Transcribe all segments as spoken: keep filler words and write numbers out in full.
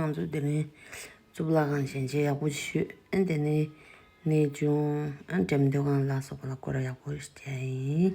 ང་ཚོ་དེ་ནས་གཙུག་ལག་ཁང་ཞལ་མཇལ་ཡག་པོ་ཞུས། ཨ་དེ་ནས་གནས་ཆུང་ཨ་འགྲེམས་སྟོན་ཁང་ལ་སོགས་པ་ལ་སྐོར་ར་ཡག་པོ་ཞིག་བྱས་ཡིན།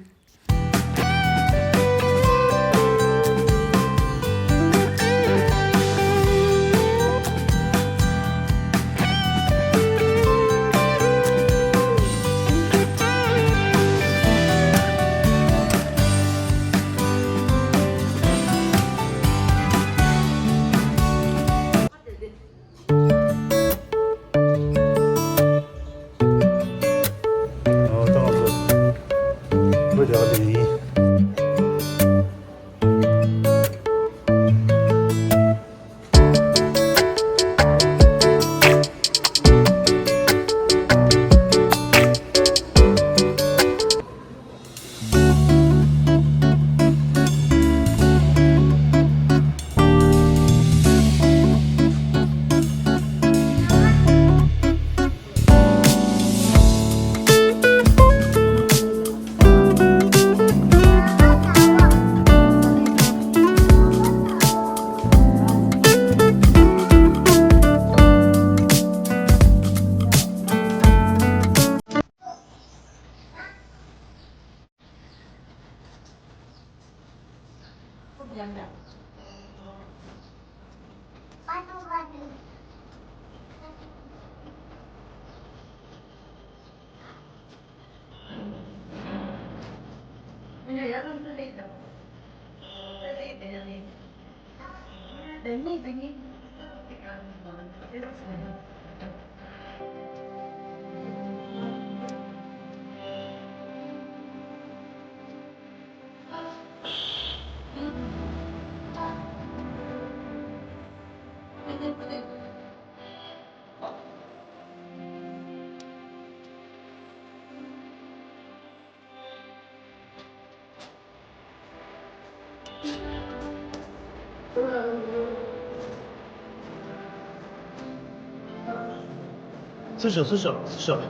སུ་ཞོག་སུ་ཞོག་སུ་ཞོག་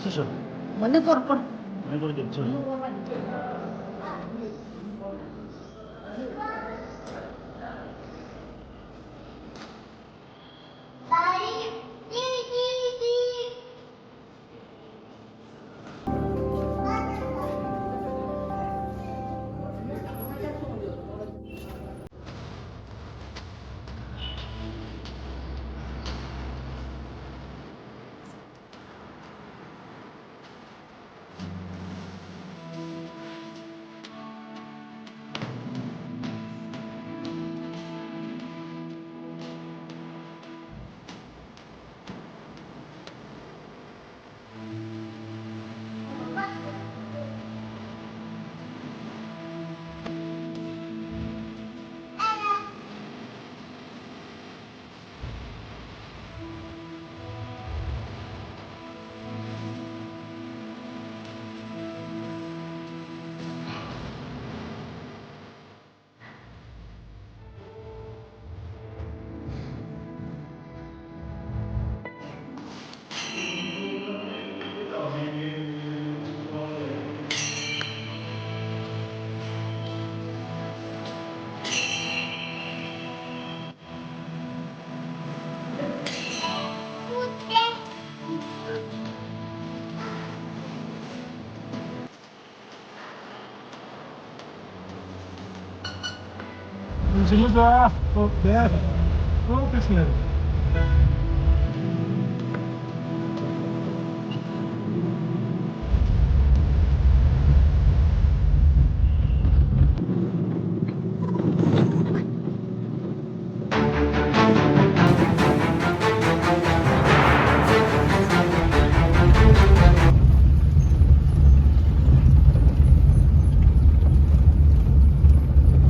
སུ་ཞོག་མ་ཎི་བསྐོར་བསྐོར། མ་ཎི་བསྐོར་རྒྱབ་ཚུར།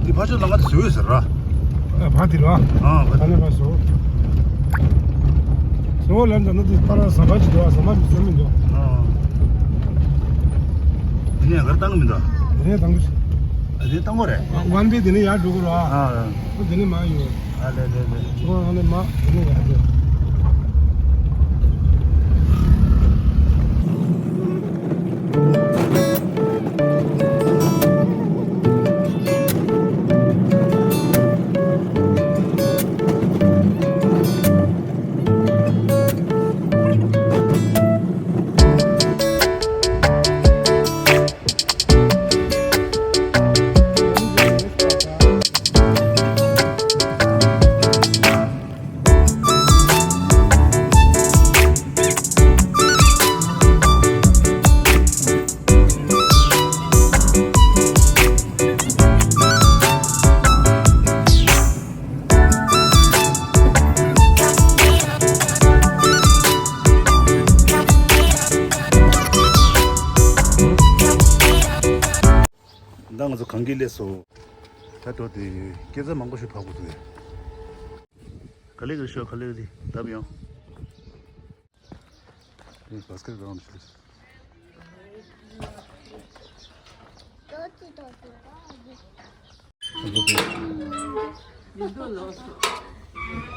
འདི་ཕར་ཕྱོགས་ལམ་ཁ་དེ་བཟོས་ཡོད་ཟེར་ར། ཨ་ཕར་དེ་ར། ཨ་ཕར། ད་ནས་ཕར་བཟོ། བཟོ་ལམ་དང་ནི་དེ་ཕར་ཟམ་པ་ཅིག་འདུག་ཨ་ཟམ་པ་མི་བཟོ་མི་འདུག་ཨ། འདི་ནས་གར་བཏང་གི་མི་འདུག་འདི་ནས་བཏང་གི། ཨ་འདི་བཏང་གི་རེད། ཝན་ཝེ་དེ་ནས་ཡར་འགྲོ་གི་ར། ཨ། ཨ་འདི་ནས་མར་ཡོང་། ཨ་ལེ་ལེ་ལེ། ཁྱོད་ཨ་ནི་མ་དེ་ནས་ཡར་འགྲོ། ད་འགྲོ་དེ་སྐྱེ་ཚལ་མང་པོ་ཞིག་ཕར་གོ་དེ། ག་ལེ་གི་ཤོ་ག་ལེ་གི་དེ་ལྡབ་ཡོང་། དེ་བཱ་སི་ཀེཊ་གང་ཞིག་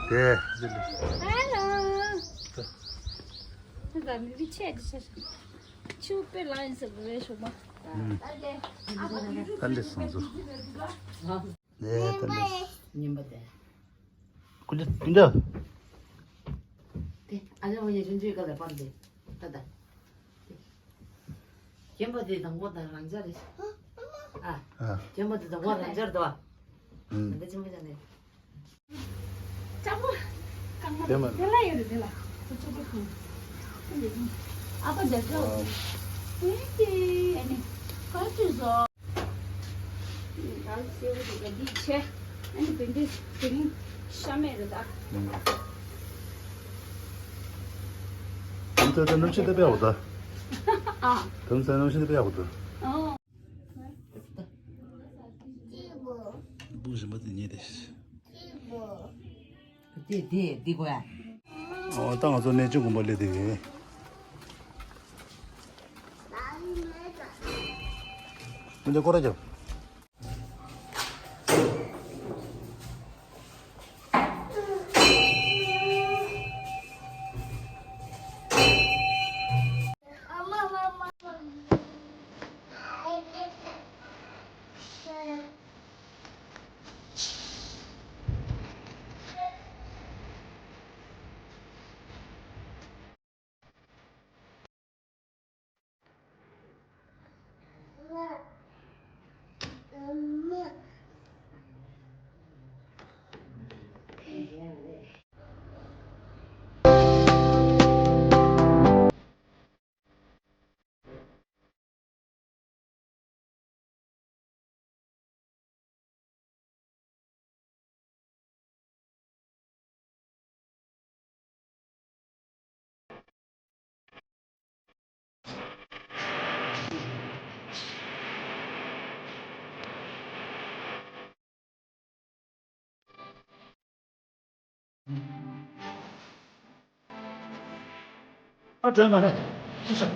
དེ་དེ་ལ། ཧེ་ལོ། ད་མི་བི་ཆེ་ཆེ་ཆེ། ཆུ་དཔེ་ལ་ཡིན་ཟེར་བའི་ཤོག་མ། ཨ་ལེ་སོང་ཚོ། ནས་ད་ནས། ཉིན་པ་དེ། ཀུ་ཅི་ཀུ་ཅི། དེ་ཨ་ཅག་མ་ཉེ་ཆུང་ཆུང་ག་ལ་པར་དེ། ད་ད། རྒན་པ་དེ་དང་པོ་དང་རང་འཇགས་རེད། ཨ། ཨ། རྒན་པ་དེ་དང་པོ་རང་འཇགས་རེད་དོ། ཨུམ། ད་ཆེན་པོ་ཅག་ནས། ལྕགས་པོ། རྐང་མ་དེ་མ་དེ་ལ་ཡོད་རེད་དེ་ལ། ཁོ་ཅོ་པོ་ཁང་། ཨ་ཕ་རྒྱ་ཅོ། ཨ། ཐེང་ཀིའུ། ཨ་ནི། ཁ་ཅུ་ཟོ། ད་སེའུ་དེ་ག་འདི་ཆེ། ཨ་ནི་བེ་འདི་དེ་རིང་ཤ་མེད་རེད་ད། ཨུམ། ད་ད་ནམ་ཕྱེད་ད་པའི་འོ་ད། ཨ། ད་ད་ནམ་ཕྱེད་ད་པའི་འོ་ད། ཨོ། བུ་གཞན་པ་དེ་ཉེ་དེ། དེ་དེ་དེ་གོ་ཡ། ཨོ་ད་ང་ཚོ་གནས་ཆུང་དགོན་པ་སླེབས་དེ། མི་འདི་སྐོར་ར་རྒྱབ། ཨ་དྲན་མ་རེད། ཅི་ཟེར།